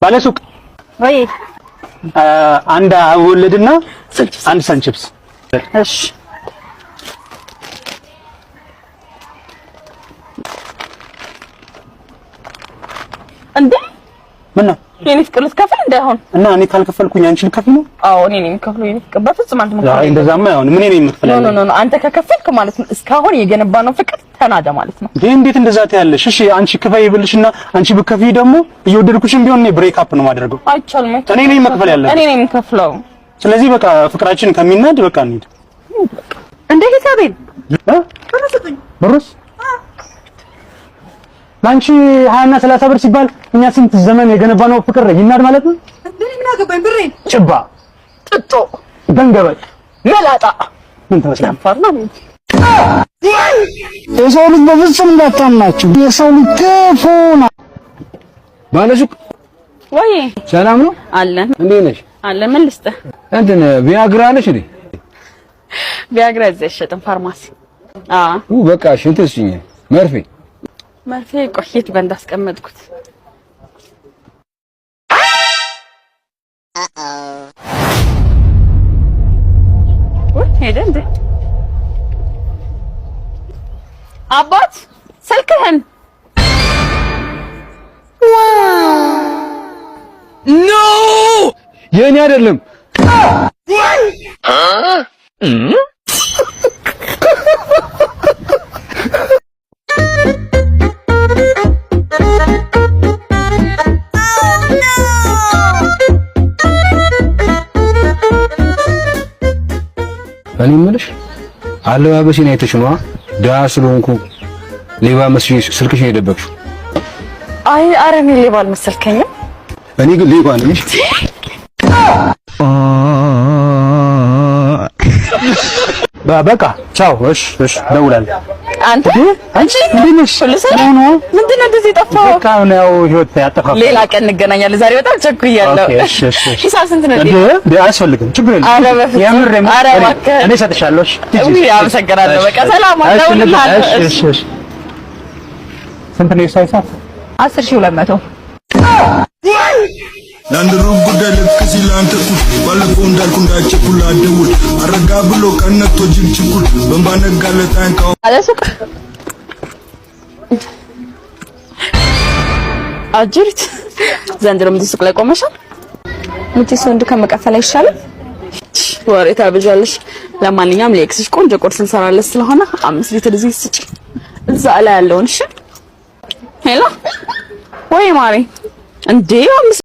ባለሱቅ ወይ። አንድ አቦወለድና አንድ ሰንቺፕስ። እሺ። እንዴ! ምን ነው? የኔ ፍቅር፣ ልትከፍል እንዳይሆን። እና እኔ ካልከፈልኩኝ አንቺ ልከፍል ነው? አዎ፣ እኔ ነኝ የምከፍለው። የኔ ፍቅር፣ በፍጹም አንተ መክፈል አይ፣ እንደዛማ አይሆንም። እኔ ነኝ የምከፍለው። No, no, no፣ አንተ ከከፈልክ ማለት ነው እስካሁን የገነባነው ፍቅር ተናደ ማለት ነው። እንዴ፣ እንዴት እንደዛ ትያለሽ? እሺ፣ አንቺ ክፈይ ብልሽና አንቺ ብከፊ ደግሞ እየወደድኩሽም ቢሆን እኔ break up ነው የማደርገው። አይቻልም። እኔ ነኝ መክፈል ያለብኝ። እኔ ነኝ የምከፍለው። ስለዚህ በቃ ፍቅራችን ከሚናድ በቃ እንሂድ። እንደ ሂሳቤን ብሩስ ለአንቺ 20 እና 30 ብር ሲባል እኛ ስንት ዘመን የገነባነው ፍቅር ይናድ ማለት ነው። ምን አገባኝ ብሬን። ጭባ። ጥጦ። ደንገበል። መላጣ። ምን ትመስላለህ? ደፋር ነው። የሰው ልጅ በፍጹም እንዳታምናችሁ። የሰው ልጅ ክፉ ነው። ባለሱቅ። ወይ። ሰላም ነው? አለን። እንዴት ነሽ? አለን። ምን ልስጥህ? እንትን ቪያግራ አለሽ እንዴ? ቪያግራ እዚህ አይሸጥም፣ ፋርማሲ። አዎ። በቃ እሺ፣ እንትን ስጪኝ፣ መርፌ። መርፌ ቆይ፣ የት ጋር እንዳስቀመጥኩት። ወይ ሄደ እንዴ? አባት፣ ስልክህን። No፣ የኔ አይደለም። Oh no! እኔ የምልሽ አለባበሴን አይተሽ ነዋ፣ ድሀ ስለሆንኩ ሌባ መስዬሽ ስልክሽን የደበቅሽው። አይ፣ ኧረ እኔ ሌባ አልመሰልከኝም። እኔ ግን ሌባ ነኝ። በቃ ቻው። እሺ እሺ፣ እደውላለሁ። አንተ። አንቺ እንዴት ነሽ? ሁሉ ሰላም ነው? ምንድን ነው እንደዚህ የጠፋኸው? በቃ አሁን ያው ህይወት ያጠፋፋል። ሌላ ቀን እንገናኛለን። ዛሬ በጣም ቸኩያለሁ። Okay፣ እሺ እሺ እሺ። ሂሳብ ስንት ነው? እንዴ እንዴ፣ አያስፈልግም፣ ችግር የለም። ኧረ በፍፁም። የምር የምር። ኧረ እባክህ። እኔ እሰጥሻለሁ። እሺ ሂጂ። ውይ፣ አመሰግናለሁ። በቃ ሰላም፣ እደውልልሃለሁ። እሺ እሺ እሺ። ስንት ነው የእሷ ሂሳብ? 10,200። ለአንድ ሩብ ጉዳይ ልክ ሲል አንተ እኩል ባለፈው እንዳልኩ እንዳቸኩል አደውል አረጋ ብሎ ቀነቶ ጅል ችኩል በእንባ ነጋለት አይንካው። ባለሱቅ፣ አጅሪት፣ ዘንድሮም እዚህ ሱቅ ላይ ቆመሻል። መቼስ ወንድ ከመቀፈል አይሻልም? ወሬ ታብዣለሽ። ለማንኛውም ለ ex ሽ ቆንጆ ቁርስ እንሰራለን ስለሆነ 5 ሊትር እዚህ ስጪ፣ እዛ ላይ ያለውን። እሺ። Hello፣ ወይ ማሬ፣ እንዴ 5